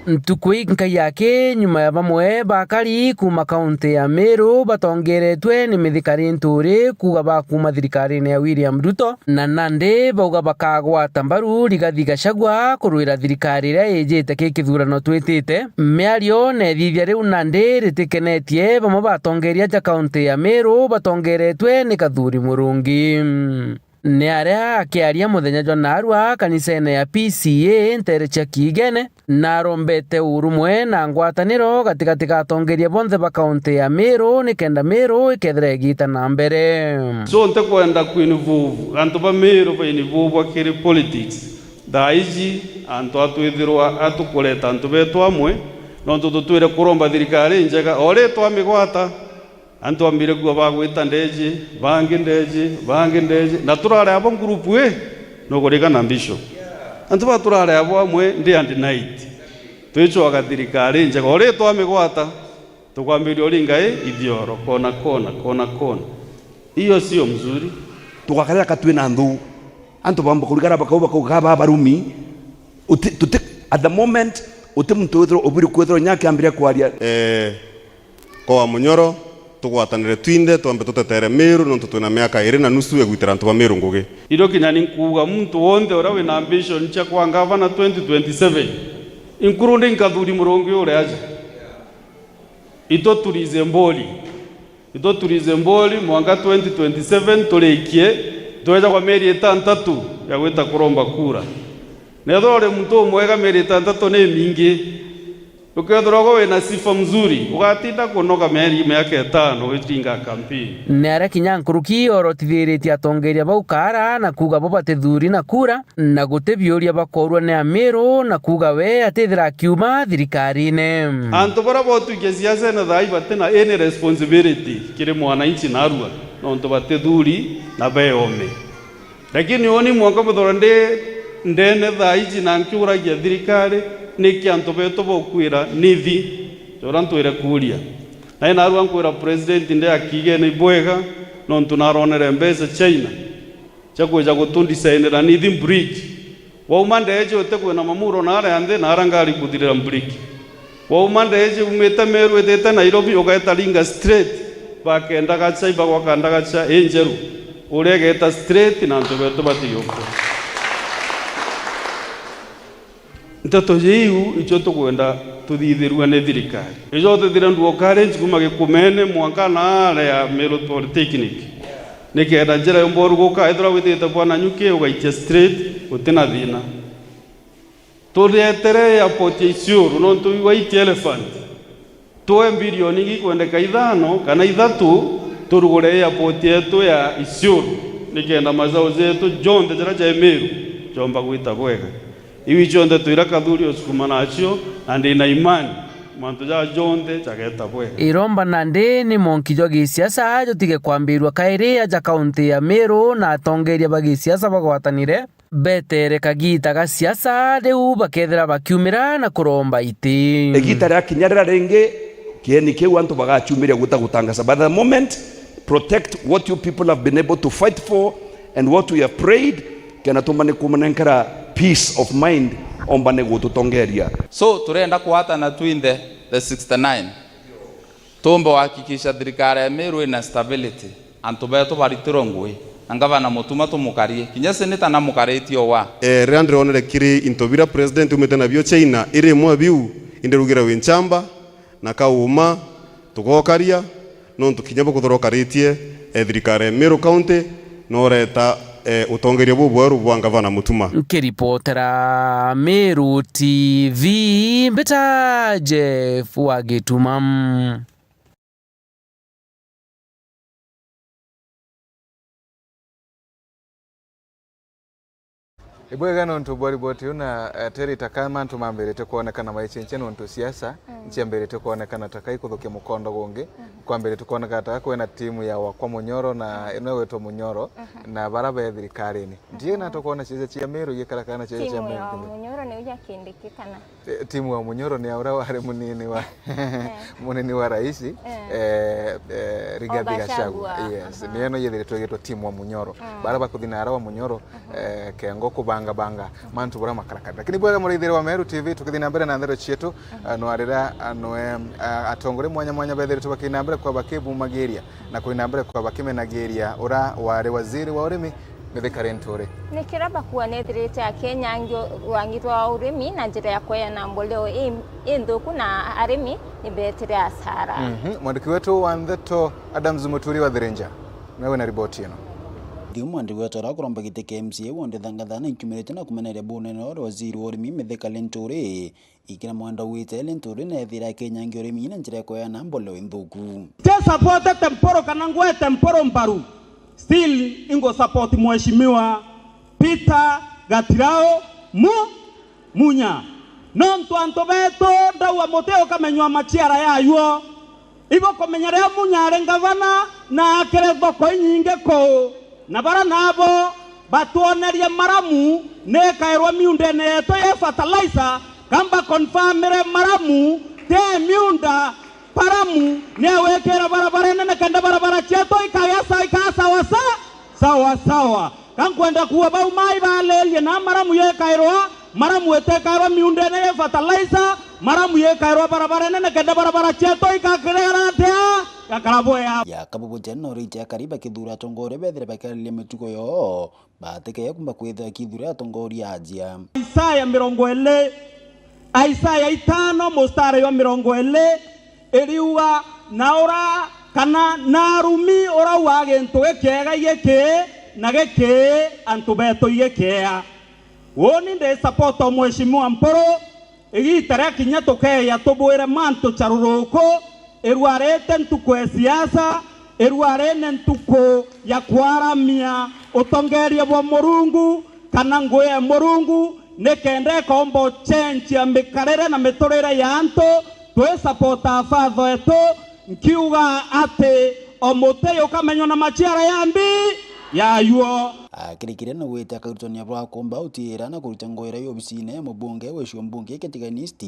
Ntuku inkai yake nyuma ya bamwe bakari kuuma kaunti ya Meru batongeretwe ni mithikari nturi kuuga ba kuuma thirikarine ya William Ruto, na nandi bauga bakagwata mbaru Rigathi Gachagua kurwira thirikari iria ijite ki kithurano twitite. Miario neethithia riu nandi ritikenetie bamwe batongeria ja kaunti ya Meru batongeretwe ni Kathuri Murungi. Ni aria akiaria muthenya jwa naarua kanisene ya P C A ntere cia Kiigene, na arombete urumwe na ngwataniro gatigati ga atongeria bonthe ba kaunti ya Meru nikenda Meru ikethira igita na mbere. So ntikwenda kuinvolve antu ba Meru bainvolvwa kiri politics. Thaa iji antu atwithirwa atukureta antu betu amwe, nontu tutwire kuromba thirikari njega, o ri twamigwata, antu bambire kuuga bagwita ndeji, bangi ndeji, bangi ndeji, na turari abo ngurupu ii, nukurikana Bishop? Antu ba turari abo amwe day and night, twicwaga thirikari njega, o ri twamigwata, tukwambiria uringa i ithioro, kona, kona, kona, kona. Iyo sio mzuri. Tugakarira ka twina nthu. Antu bamba kurigara bakau, bakau, ga ba barumi. Uti, tuti, at the moment, uti muntu withirwa ubiri kwithirwa nya akiambiria kwaria. Eh, kwa Munyoro, tugwatanire twinthe, twambe tutetere Meru, nontu twina miaka iri na nusu ya gwitira antu ba Meru ngugi. Irio kinya ni nkuuga muntu wonthe uria wina ambition cia kwa ngavana twenty twenty-seven, including Kathuri Murungi uria aja. Itwe turize mbori. Itwe turize mbori mwanka twenty twenty-seven turikie, tweja kwa mieri itantatu ya gwita kuromba kura. Na ethirwa uri muntu umwega, mieri itantatu ni imingi. Ukethirwa gwe wina sifa mzuri, ugatinda kunoga mieri, miaka itano ugitinga campaign. Ni aria kinya nkuruki orotithiritie atongeria bau kaara na kuuga bo batithuri na kura, na guti biuria bakoorua ni Amiru, na kuuga we atithira akiuma thirikarine. Antu baria botwikia siasene thaa ii batina any responsibility kiri mwananchi narua, nontu batithuri na beome. Lakini uni mwanka bwithirwa ndi ndene thaa iji na nkiuragia thirikari, niki antu betu bokwira nithi? Jora ntwire kuuria. Na inarua nkwira president ndi akigene ibwega, nontu naronere mbeca China cia kwija gutundisainira nithi bridge. Wauma ndeeji utikwina mamuro na aria nthi na aria ngari kuthirira mburiki. Wauma ndeeji umite Meru itite Nairobi, ugeeta Ringa straight, bakenda gacha, ibagwaka ndagacha injeru, uria igeeta straight na antu betu batigiukua. Nteto jiu icio tukwenda tuthithirua ni thirikari. Ijo utithire nduo college kuma Gikumene mwanka na aria Meru Polytechnic. Nikenda njira yumba uruguka, ethirwa withite bwa Nanyuki, ugaitia straight, utina thina. Turetere airport ya Isiolo, nontu we white elephant. Tue bilioni ingi ikwendeka ithano kana ithatu, turugure airport yetu ya Isiolo, nikenda mazao jetu jonthe jaria ja Meru jomba gwita bwega. Iu icionthe twira Kathuri usukuma nacio, na ndina imani mantu jaa jonthe jageta bwega. Iromba nandi ni monki jwa gisiasa jutige kwambirua kairi aja kaunti ya Meru na atongeria ba gisiasa bagwatanire betere kagiita ga siasa, riu bakethira bakiumira na kuromba iti. Igiita riakinya riria ringi, kieni kiu antu bagaciumiria guta gutangasa. But at the moment, protect what you people have been able to fight for and what we have prayed, kena tumbane kumunenkera peace of mind, ombane gututongeria. So, turenda kwatana twinthe the sixty-nine. Tumbe uhakikisha thirikari ya Meru ina stability. Antu betu baritirwe ngui. Na ngavana Mutuma tumukarie. Kinya seneta namukaritie uwa. Eh, riria ndironere kiri into biria president umite nabio China, iri imwe biu, indirugire wi nchamba, na kauma, tugokaria, nontu kinya bukuthorokaritie, eh, thirikari ya Meru County, noreta, eh, utongeria bubweru bwa ngavana Mutuma. Nkiripotera Meru T V, mbita Jeff wa Gituma. Ibwega nontu bwa riboti iu na, eh, Terry, taka mantu mambirite kwonekana maichenche nontu siasa, mm, nchiambirite kwonekana taka ikuthukia mukondo gungi, mm, kwambirite kwonekana taka kwina timu ya Wakwa Munyoro na, mm, ino igwitwa Munyoro, mhm, na bara be thirikarine. Ndiye, mhm, na tukwona ciaca cia Meru igikarakana ciaca cia Meru. Timu ya Munyoro niu yakindiki kana? Eh, timu wa Munyoro ni ya uria wari munini wa, eh, munini wa rais, eh, eh, eh, Rigathi Gachagua. Gachagua. Yes, aha, niyo no yethiritwe igitwa timu wa Munyoro. Mm. Bara bakuthi na ara wa Munyoro, mhm, eh, kengo kubanga banga mantu bura makarakara. Lakini bwega muraithire wa Meru T V, tukithi na mbere na ndeto cietu, mhm, eh, no arira, eh, nwe, eh, atongoria mwanya mwanya bethiritwe bakina mbere kwa bakibumagiria na kwina mbere kwa bakimenagiria ura wari waziri wa urimi, Mithika Linturi. Ni kiria bakuwa nethirite akenya angi rwangi rwa urimi na njira ya kweana mboleo i, i nthuku na arimi ni betire asara. Mhm. Mwandiki wetu wa ndeto Adams Muturi wa Thirinja, nawe na riboti ino. Thiu mwandiki wetu aria kuromba giti kia M C A wonde thangathana nkiumirite na kumeneria bunene ore waziri wa urimi Mithika Linturi. Ikira mwenda wite Linturi nethira akinyangia urimi na njira ya kweana mboleo inthuku. Nti support temporal kana ngwe temporal mbaru. Still ingo support Mheshimiwa Peter Gatirao Mu-, Munya. Nontu antu betu ndauga muti ukamenywa machiara yayuo. Ibukumenya riria Munya ari ngavana na akire thoko inyingi kuu, na bara nabo batwonerie maramu ni ikairwa miundene yetu ya fertilizer, kamba confirmire maramu ti miunda, maramu ni awikira barabara nene kenda barabara cietu ikagia sa-, ikaa sawa sa-, sawa sawa. Ka nkwenda kuuga bau mai balerie na maramu yekairwa, maramu itekairwa miundene ya fertilizer, maramu yekairwa barabara nene kenda barabara cietu ikakirera atia gakara bwea. Ya kabubu jana no richa kariba kithura atongoria bethire bakariria mitugo yo, batike ya kumba kwithira kithura atongoria ajia. Isaya mirongo iri, Isaya itano mustari wa mirongo iri, iriuga, na ura kana na arumi urauga gintu gikiega igiki na giki antu betu igikiea. Uni ndi support o Mheshimiwa Mpuru, Igiita ria kinya tukeeja tubwire mantu ja ruruku, irwarite ntuku e siasa, irwarine ntuku ya kwaramia utongeeria bwa Murungu kana ngui e Murungu, nikenda ikoomba ucenjia mikarire na miturire ya antu, twi support a father wetu, nkiuga ati o muti jukamenywa na maciara ya mbi yajuo. Akirikire na gwita akarutania bwa kumba utiira na kuruta ngugi iria i obisine ya mubunge wa gicigo mbunge kia Tigania East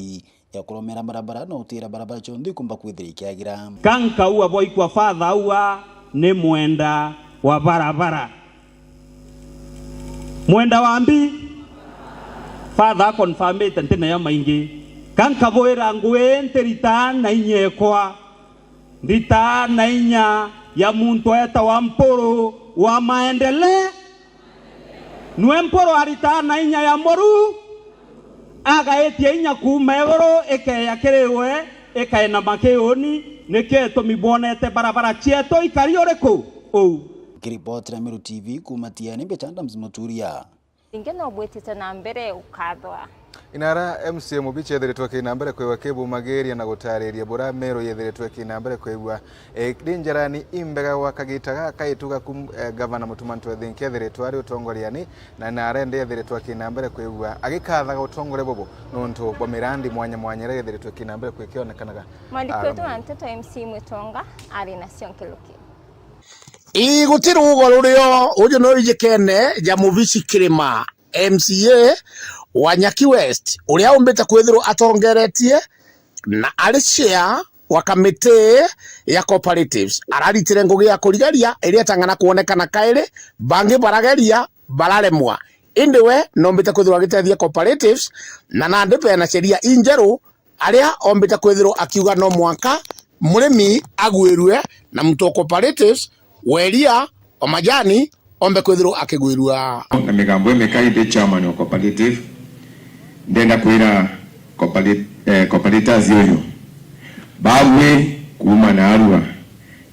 ya kuromera barabara na utiira barabara cionthe ikumba kwithira ikiagira. Ka nkauga bwaikwa father auga ni mwenda wa barabara. Mwenda wa mbi? Father akonfamite ntineyo maingi. Ka nkabwira ngugi ii ntiritaa na inya ekwa. Nditaa na inya ya muntu eetawa Mpuru wa Maendeleo. Nwe Mpuru aritaa na inya ya Muru, agaitia inya kuuma iguru, ikeeja kiri we, ikainama ki uuni. Nikio gitumi bwonete barabara cieetu ikari uriku uu? Nkiripotera Meru T V kuuma Tiani, mbita Adams Muturia. Ringi no bwitite na mbere ukathwa. Inara M C A Mubichi ethiritwe ki na mbere kwigua kibumagiria na gutariria bura Meru yethiritwe ki na mbere kwigua, e, ri njarani imbega gwa kagita gaka ituga kum, e, Gavana Mutuma M'Ethingia ethiritwe ari utongoriani, na Inara indi ethiritwe ki na mbere kwigua agikathaga utongoria bubu nontu bwa mirandi mwanya mwanya iria yethiritwe ki na mbere kwikionekanaga. Mwandiki wetu wa nteto M C Mwitonga ari nacio nkiruki. Ii, guti ruugo rurio, uju no ijikene ja Mubichi Kirima, M C A wa Nyaki West, uria umbite kwithirwa atongeretie na ari chair wa kamiti ya cooperatives. Araritire ngugi ya kurigaria iria itang'ana kwonekana kairi, bangi barageria, bararemwa. Indi we nombite kwithirwa agitethia cooperatives, na nandi bena sheria injeru aria ombite kwithirwa akiuga no mwanka murimi agwirue na muntu o cooperatives wa iria o majani ombe kwithirwa akigwirua. Na migambo imeka indi chairman o cooperative, ndenda kwira cooperate-, eh, cooperators uyu, bagwi kuuma naarua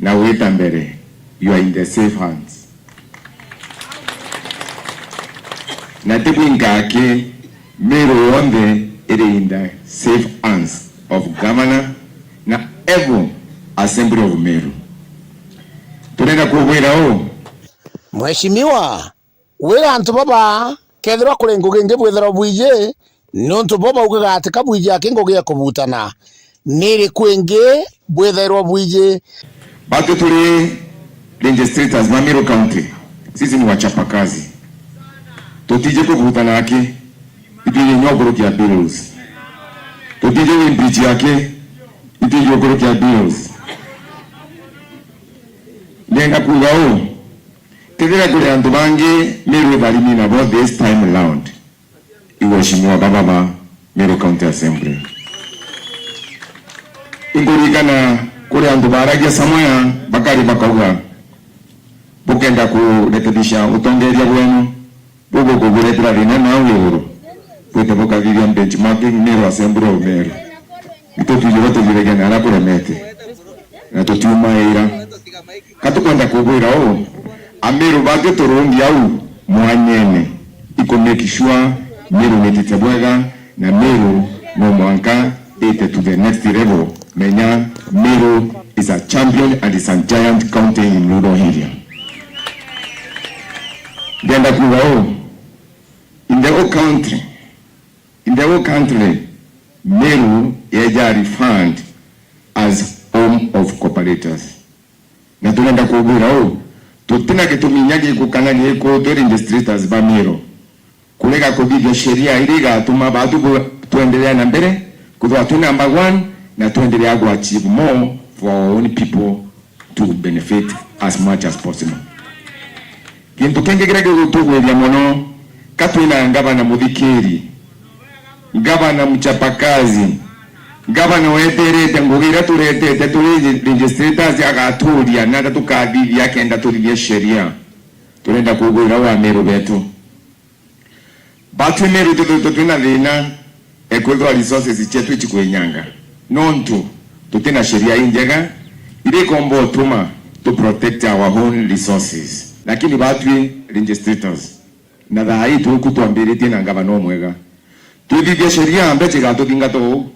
na gwita mbere, you are in the safe hands. Na ti bwinka aki, Meru yonthe iri in the safe hands of governor na every assembly of Meru. Turenda kubwira uu. Mheshimiwa, wira antu baba, kethirwa kuri ngugi ingi bwithirwa bwiji, niuntu bo baugaga ati ka bwiji aki ngugi ya kubutana, ni iriku ingi bwithairwa bwiji? Batu turi legislators ba Meru County, sisi ni wachapakazi. Tutiji kubutana aki, itwiji nyo kurukia bills. Tutiji impeach aki, itwiji kurukia bills. Ndenda kuuga uu, kethira kuri antu bangi Meru itharimi nabo this time round, i waheshimiwa baba ba Meru County Assembly. Inkuririkana kuri antu baaragia somewhere bakari bakauga, bukenda kurekebisha utongeria bwenu, bugukuburetera thina nau iguru, bwite bukathithia benchmarking Meru Assembly of Meru. Nitutwiji batuthithagia na aria kuremete, na tutiumaira. Ka tukwenda kubwira uu, Ameru batu turungi au mwanyene, iku make sure Meru nitite bwega, na Meru no mwanka ite to the next level. Menya, Meru is a champion and is a giant county in rural area. Ndenda kuuga uu, in the whole country, in the whole country, Meru yeja referred as home of cooperators. Na turenda kubwira uu, tutina gitumi inya giku kana giku twi legislators ba Meru kurega kuthithia sheria iria igatuma batu bu-, twendelea na mbere, kwithirwa twi number one, na twendelea ku achieve more for our own people to benefit as much as possible. Gintu kingi kiria gigutugwiria mono, ka twina ngavana muthikiri, ngavana mchapakazi, ngavana weterete ngugi iria turetete turi legislators agaturia na aria tukathithia akenda tuthithia sheria. Turenda kugwira wa Meru betu. Batwi Meru tuthuritwe twina thina, ekwithwa resources cietu icikwinyanga. Nontu tutina sheria injega iria ikomba utuma tu protect our own resources. Lakini batwi legislators, na thaa ii tuku twambiritie na ngavana umwega, Twithithia sheria, mbeca igatuthingata uu.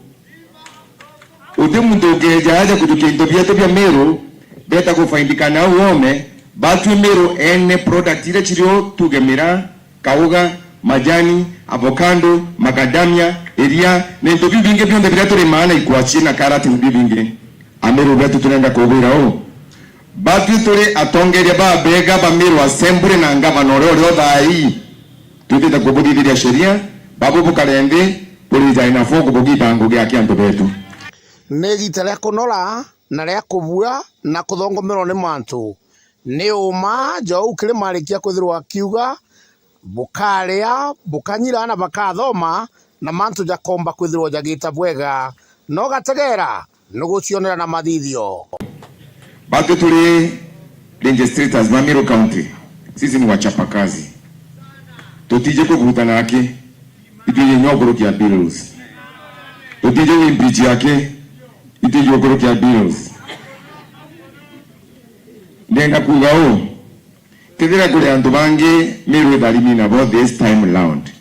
Uti muntu ukeeja aja kujukia into bietu bia Meru, beta kufaindikana au oome, batwi Meru ene product iria cirio, tuge miraa, kauga, majani, avocado, macadamia, iria, na into biu bingi bionthe biria turimaa na ikwachie na karati na biu bingi. Ameru betu turenda kubwira uu, batwi turi atongeria babega ba Meru Assembly na ngavana uria urio thaa ii, twitite kubuthithiria sheria, babu bukare nthi, burijae nafuu kubugita ngugi aki antu betu. Ni igita ria kunora na ria kubua na kuthongomerwa ni mantu. Ni uma, Joe Kirima arikia kwithirwa akiuga, bukaria, bukanyira na bakathoma, na mantu jakomba kwithirwa jagita bwega. No gategera, nugucionera na mathithio. Batwi turi legislators ba Meru County, sisi ni wachapakazi. Tutiji kuvuta naki, itwiji nyo kurukia bills. Tutiji impeach yake, itwiji kurukia bills. Ndenda kuuga uu, kethira kuri antu bangi Meru itharimi nabo this time round,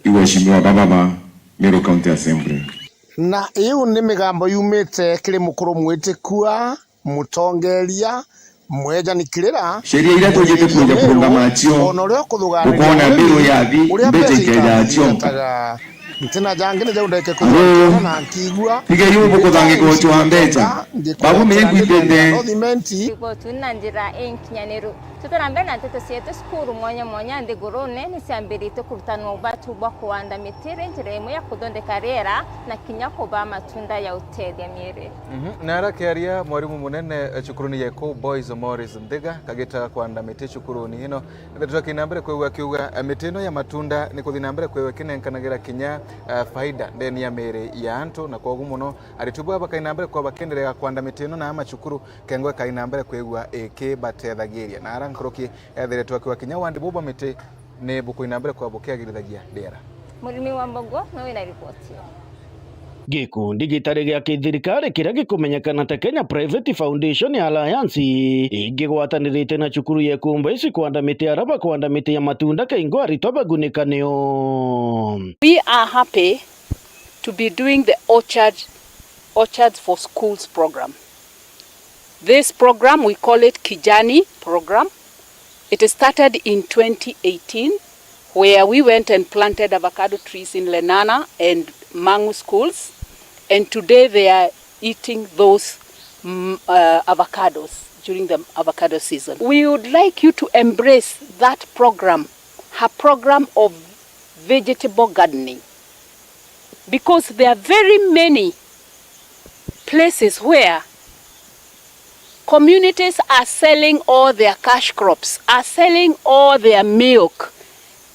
i waheshimiwa baba ba Meru County Assembly. Na iu ni migambo yumite kiri mukuru mwitikua, mutongeria, mwejani kirira, sheria iria tujite kuja kurungama acio, ona uria ukuthugaaniria ukona Meru yathi, uria mbeca mbeca ikeja acio. Ntina jangi ni jau ndeke kuthondeka na nkigua. Tige yu bukuthangika ucio wa mbeca. Babu me ngwitite. Igoti na njira inkinyaniru. Tuti na mbere na nteto cietu. Cukuru mwanya mwanya nthigurune ni ciambiritie kurutanwa ubatu bwa kuanda miti ri njira imwe ya kuthondeka riera na kinya kubaa matunda ya utethia miiri. Mhm. Na ara kiaria mwarimu munene, eh, cukuruni ya Ikuu Boys Morris Nthiga kagita kwanda miti cukuruni ino, Ethirwa twakina mbere kwigua akiuga, eh, miti ino ya matunda ni kuthi na mbere kwigua ikinenkanagira kinya, eh, faida ndeni ya miiri ya antu, na kwogu mono aritwi baa bakaina mbere kwa bakiendelea kwanda miti ino na macukuru, kengwa ikaina mbere kwigua ikibatethagiria. Na ara nkuruki ethiritwe akiuga kinya wandi buu bwa miti ni bukuina mbere kwa bukiagirithagia riera. Murimi wa Mbogo, nowe wina riboti iyo. Gikundi gitari gia kithirikari kiria gikumenyekana ta Kenya Private Foundation Alliance igigwatanirite na cukuru ya Ikumba ici kwanda miti ara bakwanda miti ya matunda kaingo aritwa bagunika nio. We are happy to be doing the orchard, Orchards for Schools program. This program, we call it Kijani program. It started in twenty eighteen, where we went and planted avocado trees in Lenana and Mang'u schools, and today they are eating those, mm, uh, avocados during the avocado season. We would like you to embrace that program, her program of vegetable gardening, because there are very many places where communities are selling all their cash crops, are selling all their milk,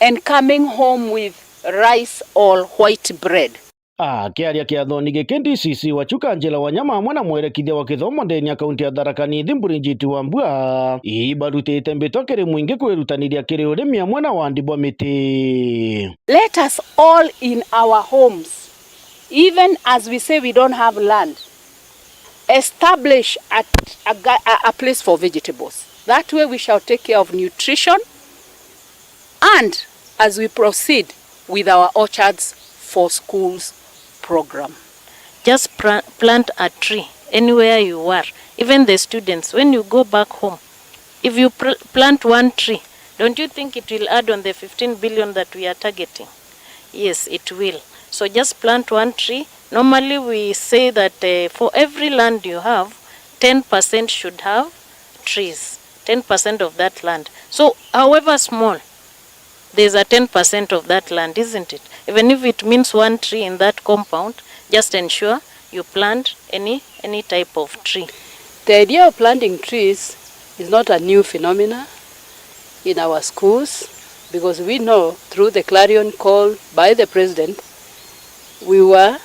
and coming home with rice or white bread. Akiaria kiathoni giki, D C C wa Chuka Angela Wanyama amwe na mwerekithia wa kithomo ndeni ya kaunti ya Tharaka Nithi Bridget Wambua ibarutite mbitwa kiri mwingi kwirutaniria kiri urimi amwe na wandi bwa miti. Let us all in our homes, even as we say we don't have land, establish a, a, ga- a, a place for vegetables. That way we shall take care of nutrition and as we proceed with our Orchards for Schools program. Just pra- plant a tree anywhere you are. Even the students, when you go back home, if you pr- plant one tree, don't you think it will add on the fifteen billion that we are targeting? Yes, it will. So just plant one tree. Normally, we say that, uh, for every land you have, ten percent should have trees. Ten percent of that land. So, however small, there's a ten percent of that land, isn't it? Even if it means one tree in that compound, just ensure you plant any, any type of tree. The idea of planting trees is not a new phenomena in our schools, because we know through the clarion call by the president, we were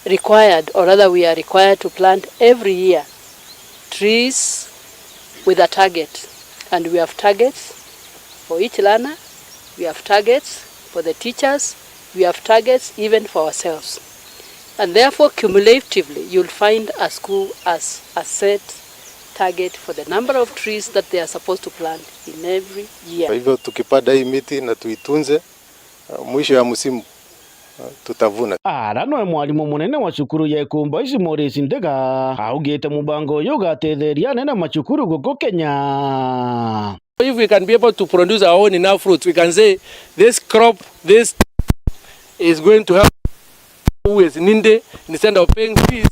required, or rather we are required to plant every year trees with a target. And we have targets for each learner, we have targets for the teachers, we have targets even for ourselves. And therefore, cumulatively, you'll find a school has a set target for the number of trees that they are supposed to plant in every year. Kwa hivyo, tukipanda hii miti na tuitunze, uh, mwisho ya msimu, tutavuna. Ara noe mwarimu munene wa cukuru ya Ikumba ici Maurice Ndega augite mubango uyu ugatetheria anene macukuru guku Kenya. If we can be able to produce our own enough fruits, we can say this crop, this is going to help who is needy, instead of paying fees,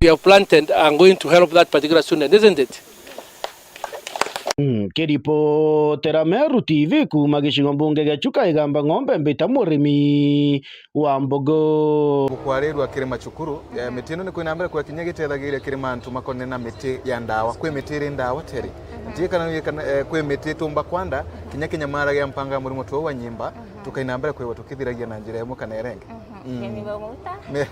we have planted are going to help that particular student, isn't it? Mm, kiripotera Meru T V kuuma gicigo mbunge gia Chuka Igamba Ng'ombe, mbita Murimi wa Mbogo. Gukwarirua kiri macukuru, eh, miti ino ni kwina mbere kwa kinya gitethagiria kiri mantu makonene na miti ya ndawa. Kwi miti iri ndawa teri. Ntie kana ni kana, eh, kwi miti tumba kwanda, kinya kinyamara gia mpanga ya murimo tuo wa nyimba, tukaina mbere kwigua tukithiragia na njira imwe kana irenge. Mm. Ni mauta. Me-,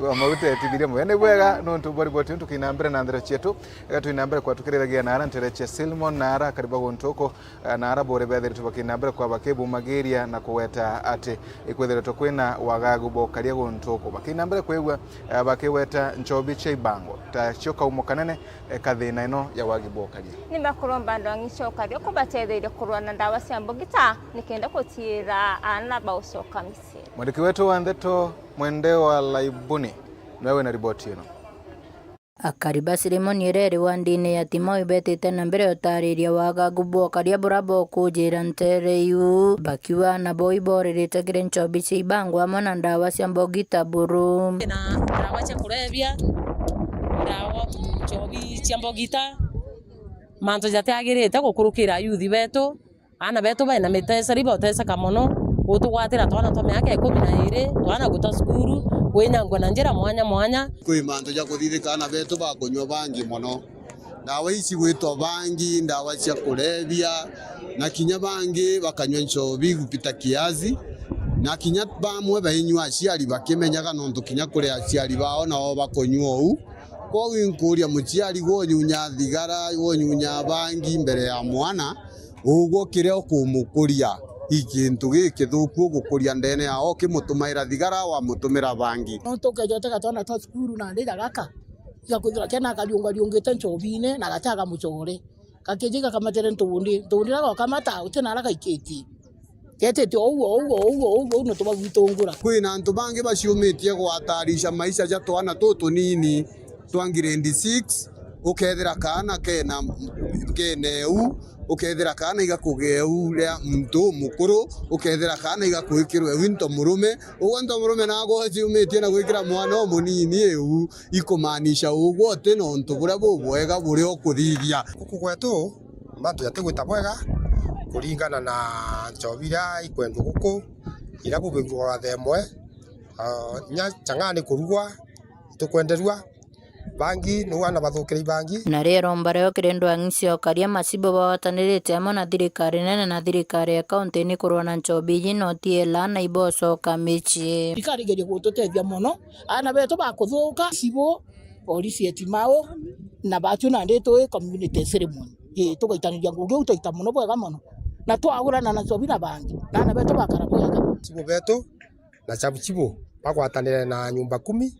me-, mauta etithirie mwe. Ni bwega, nontu bwa riboti ino tukina mbere na nthero cietu. Ega twina mbere kwa tukiriragia na ara ntere cia Silmon na ara akari ba guntu uku, eh, na ara bore bethiritwe bakina mbere kwa bakibumagiria na kugweta ati ikwithiritwe kwina wagagu bwa ukaria guntu uku. Bakina mbere kwigua, eh, bakiweta nchobi cia ibango ta cio kaumo kanene, eh, ka thina ino ya wagi bwa ukaria. Ni bakuromba andu ang'i cia ukaria kubatetheria kurua na ndawa cia mbugita nikenda gutiira aana ba ucoka micii. Mwandiki wetu wa ndeto Mwende wa Laibuni niwe wina riboti ino. Akari ba Sirimoni iria iri wandine ya Timau ibetite na mbere utariria wagagu bwa ukaria buria bukujira ntere iu, bakiuga nabo iboririte kiri nchobi cia ibango amwe na ndawa cia mbogita buru. Na ndawa cia kurebia, ndawa, nchobi cia mbogita, mantu jatiagirite gukurukira ayuthi betu. Aana betu baina miteseri boteseka mono, gutugwatira twana twa miaka ikumi na iiri, twana guta cukuru, kwinyangua na njira mwanya mwanya. Kwi mantu ja kuthithika aana betu bakunyua bangi mono. Ndawa ici gwitwa bangi, ndawa cia kurebia, na kinya bangi bakanyua nchobi gupita kiasi, na kinya bamwe bainyua aciari bakimenyaga, nontu kinya kuri aciari bao nao bakunyua uu. Kwou inkuria muciari, wonyunya thigara, wonyunya bangi mbere ya mwana, ugwo kiria ukumukuria i kintu gikithuku ugukuria ndene yao, ukimutumaira thigara, wamutumira bangi. Nontu ukeja utega twana twa cukuru nandi ja gaka, igakwithirwa kena kariungariungite nchobine na gataga mucore. Gakiji gakamatere ntundi, ntundi ria gokamata uti nara gaikitie. Getete o uguo, o uguo, o uguo, o uguo, o uguo, no tubagwitungura. Kwina antu bangi baciumitie gwatarisha maisha ja twana tutunini twa grade six, ukethira kaana kena, kene u, ukethira kaana igakugea u ria muntu umukuru, ukethira kaana igagwikirwa u into murume, uguo into murume nagwe aciumitie na gwikira mwana umunini iu. Ikumaanisha ugwe uti na untu buria bubwega buria ukuthithia. Guku gwetu, mantu jatigwita bwega kuringana na nchobi iria ikwendwa guku, iria bubingurwa themwe, ah, inya chang'aa ni kurugwa, itukwenderua, bangi niu aana bathukire ibangi. Na rio iromba rio kiri ndwang'i cia ukaria macibu bagwatanirite amwe na thirikari nene na thirikari ya kaunti ni kurwa na nchobi iji na utiela na ibocoka micii. Thirikari igerie gututethia mono, aana betu bakuthuka, cibu, polisi ya Timau, na batu nandi twi community ceremony. Ii, tugaitaniria ngugi uu twaita mono bwega mono. Na twagurana na nchobi na bangi, na aana betu bakara bwega. Cibu betu na chabu chibu bagwatanire na nyumba kumi,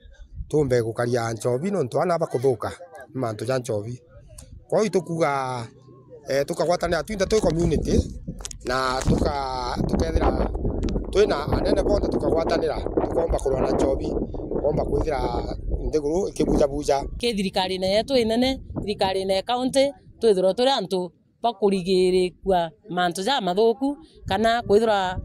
tumbe gukaria nchobi nontu aana bakuthuka ni mantu ja nchobi. Kwou itukuga, eh, tukagwatanira twinthe twi community, na tuka-, tukethira twina anene bonthe tukagwatanira, tukomba kurwa na nchobi, komba kwithira nthiguru ikibujabuja. Ki thirikarine yetu inene, thirikarine ya county, twithirwa turi antu bakurigirikua mantu jamathuku, kana kwithirwa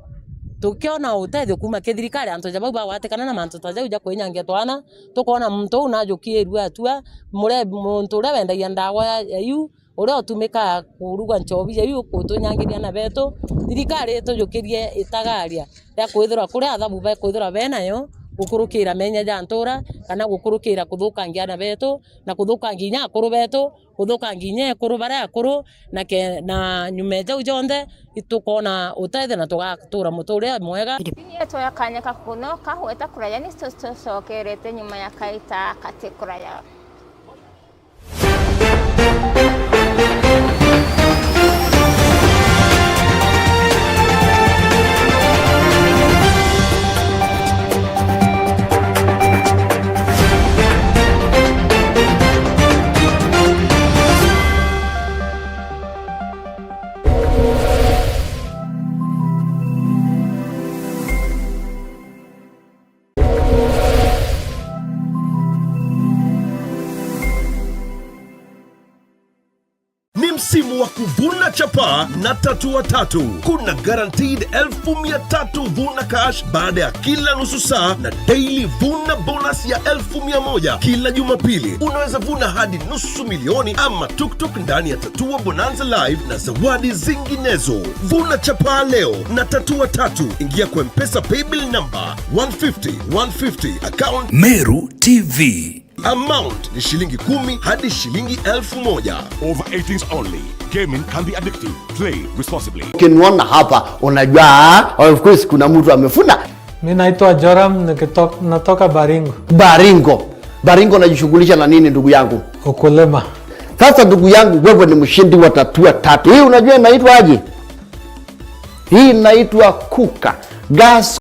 tukiona utethio kuuma ki thirikari, antu ja bau bagwatikana na mantu ta jau ja kwinyangia twana, tukoona muntu uu najukirue atua, mure-, muntu uria wendagia ndawa ya, ya iu, uria utumikaa kuruga nchobi ya iu, gutunyangiria aana betu, thirikari itujukirie itagaria ria kwithirwa kuria athabu bekwithirwa benayo, gukurukira menya ja ntura, kana gukurukira kuthukangia aana betu, na kuthukangia inya akuru betu, kuthukangia inya ekuru baria akuru, na ke-, na nyuma ya jau jonthe, itukoona utethio na tugatura muturire mwega. Ni yetu ya kanya ka kunoka, gweta kuraya ni tu-, tucokerete nyuma ya kaita kati kuraya. Vuna chapa na Tatua Tatu. Kuna guaranteed elfu mia tatu Vuna Cash baada ya kila nusu saa na daily Vuna bonus ya elfu mia moja kila Jumapili. Unaweza vuna hadi nusu milioni ama tuktuk ndani ya Tatua Bonanza Live na zawadi zinginezo. Vuna chapa leo na Tatua Tatu. Ingia kwa M-Pesa paybill number one fifty one fifty, account Meru T V. Amount ni shilingi kumi hadi shilingi elfu moja. Over eighteens only. Gaming can be addictive. Play responsibly. Ukiniona hapa, unajua, of course, kuna mtu amefuna. Mi naitwa Joram, nikito-, natoka Baringo. Baringo. Baringo, unajishughulisha na nini, ndugu yangu? Ukulima. Sasa, ndugu yangu, wewe ni mshindi wa Tatua Tatu. Hii unajua inaitwa aje? Hii inaitwa kuka. Gas